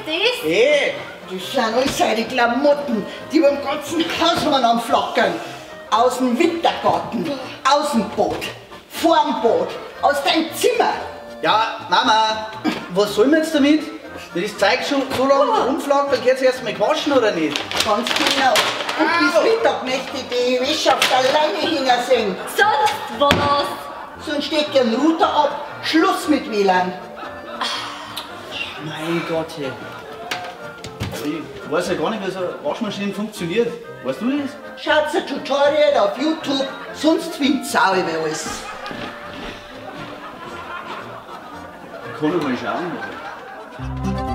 das? Ey, Das sind alles seine Klamotten, die beim ganzen Haus umeinander flackern. Aus dem Wintergarten, aus dem Boot, vorm Boot, aus deinem Zimmer. Ja, Mama, was soll man jetzt damit? Wenn das Zeug schon so lange rumflaggt, dann gehört es erst mal gewaschen, oder nicht? Ganz genau. Und bis Mittag möchte ich die Wäsche auf der Leine hängen sehen. Sonst was? Sonst steckt ihr einen Router ab. Schluss mit WLAN. Mein Gott, hey. Ich weiß ja gar nicht, wie so eine Waschmaschine funktioniert. Weißt du das? Schaut ein Tutorial auf YouTube, sonst find's auch über alles. Ich kann ja mal schauen. Also.